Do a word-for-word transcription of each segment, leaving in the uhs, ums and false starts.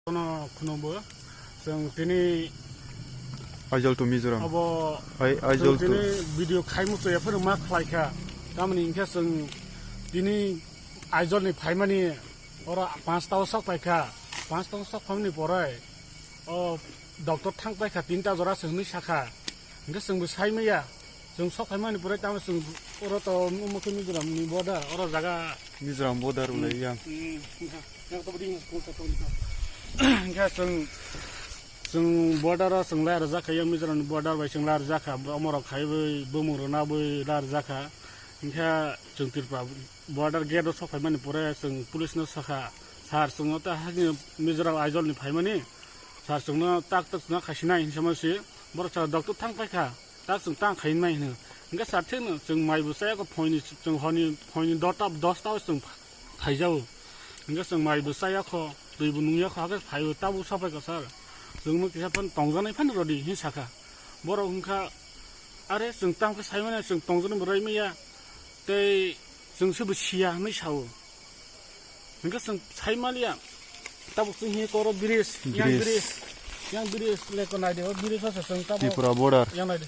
Bono khunumbo chwng tini Aizawl to Mizoram. Abo Ai-, chwng Aizawl to tini video khaimung chaya phano ma khlai kha. Tamoni hinkhe chwng tini Aizawl ni phaimani oro panch ta o sok pai kha. Panch ta o sok phaimani pore o doctor thang pai kha, tinta jora se hwnwi sakha. Hinkhe chwngbo sai maya. Chwng sok phaimani pore tamo chwng oro to omo khe Mizoram ni border, oro jaga. Mizoram border ulai yang. Hmm, hmm, hmm. Hinkhe chwng, chwng border o chwng lai rwjak kha, yang Mizoram ni border bai chwng lai rwjak kha, omorok khaiwi bumung rwna bai lai rwjak kha. Hinkhe chwng Tripura border gate o sok phaimani pore chwng police no sakha, "Sir, chwng o ta hakni Mizoram Aizawl ni phaimani, sir, chwngno tak tak chwngno khaisinai," hinwi sama si. Borok sa doctor thang pai kha. Tak chwng tang khainai hino. Hinkhe sa thikno chwng mai bo chaya kho, phoini chwng horni, phoini dota, dosta o chwng phaijao. Hinkhe chwng mai bo chaya kho, twi bo nungya kho, hakhe phaibo tabuk saphai kha sir. Chwngno kisa phan tongjaknai phano rwdi, hin sakha. Borok wngkha, "Are chwng tamo khe saimanya, chwng tongjaknai bo raimanya." Tei chwng se bo siya hinwi sao. Hinkhe chwng sai maliya. Tabuk chwng hinkhe koro bridge, yang Bridge. bridge, yang bridge leko naidi, o bridge o se chwng tabuk Tripura border. Yang naidi.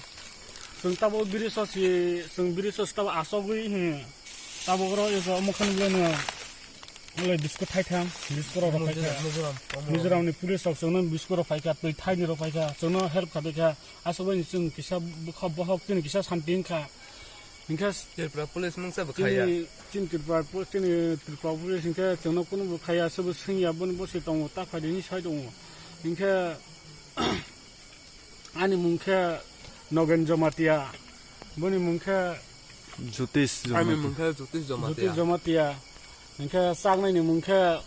Chwng tabuk bridge o se, chwng bridge o se tabuk asogwi hi. Tabuk oro eko mokhan bwlai no. Ole biskut thaitham, biskut rok Mizoram, khaitha. Mizoram, Mizoram. Mizoram ni police rok chwngno biskut rok phaikha, twi thaini rok phaikha, chwngno help kha dekha. Asogwi chwng kisa bwkha bohok chini kisa santi wngkha. Hinkhe Tripura police mungsa bo khaya. Chini, chini Tripura po-, chini Tripura police hinkhe chwngno kunu bo khaya, sobo swngya, boni bo se tongo, ta phaidi hinwi sai tongo. Hinkhe ani mung khe Nogen Jamatia, boni mung khe Jyotish Ani Jamatia. mung khe Jyotish Jamatia. Jyotish Jamatia. Hinkhe chaknai ni mung khe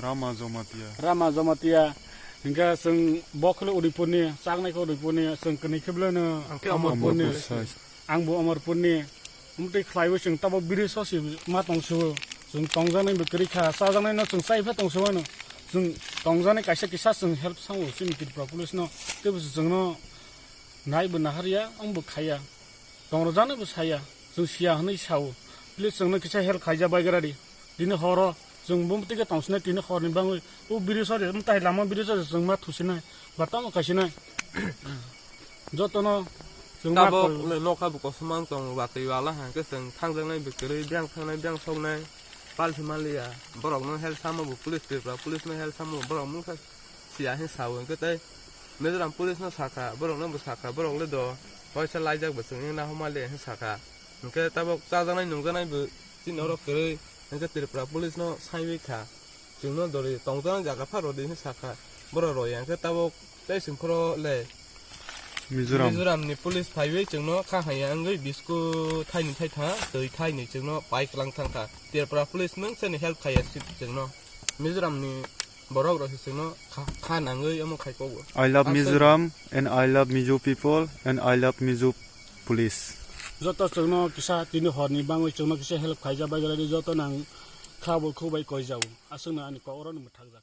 Rama Jamatia. Rama Jamatia. Hinkhe chwng bo khwlwi Udaipurni, chaknai khe Udaipurni, chwng kwnwi khe bwlano Ang khe Amarpurni. Amarpur sai. Ang bo Amarpurni. Umtwi khlaiwi chwng tabuk biri sosi ma tongsuo. Chwng tongjaknai bo kwrwi kha, chajaknaino chwng chai pha tongsuo ano. Chwng tongjaknai kaisa kisa chwng help sango chini Tripura police no. Teibo chwngno naibo naharya, wngbo khaiya. Tongrwjaknai bo saya, chwng siya hwnwi sao. Please, chwngno kisa help khaija baigra di. Tini horo chwng bumtwi khe tongsinai, tini horni bangwi o bridge o de, mwtai lama bridge o de chwng ma thusinai, ba tamo kaisinai. Jotono chwng ma Tabok koi- le nokha bo kosom mang tong watwi wala hangke chwng thangjaknai bo kwrwi, biyang thangnai, biyang soknai. Palsi maliya, borokno help samo bo police, Tripura police no help samo borok mungsa siya hin sao, hinkhe tei Mizoram police no sakha, borok no bo sakha, borok le do waisa laijak bo chwng wngna homa le hin sakha. Hinkhe tabok chajaknai nungjaknai bo chini oro kwrwi, hinkhe Tripura police no saiwi kha, chwngno dori tongjaknai jaga pha rwdi hin sakha, borok rwya hinkhe tabok tei chwng phoro le Mizoram. Mizoram ni police phaiwi chwngno kha haya wngwi bisku thaini thaitha twi thaini chwngno pai kwlang thangkha. Tripura police mungsa ni help khaiya si chwngno. Mizoram ni borok rok se chwngno kha, kha nangwi omo khai kobo. I love Aswk. Mizoram and I love Mizo people and I love Mizo police. Joto chwngno kisa tini horni bangwi chwngno kisa help khaija baigra di, joto nang kha bo khubai koijao. Aswkno ani kok oro ni mwthakjak.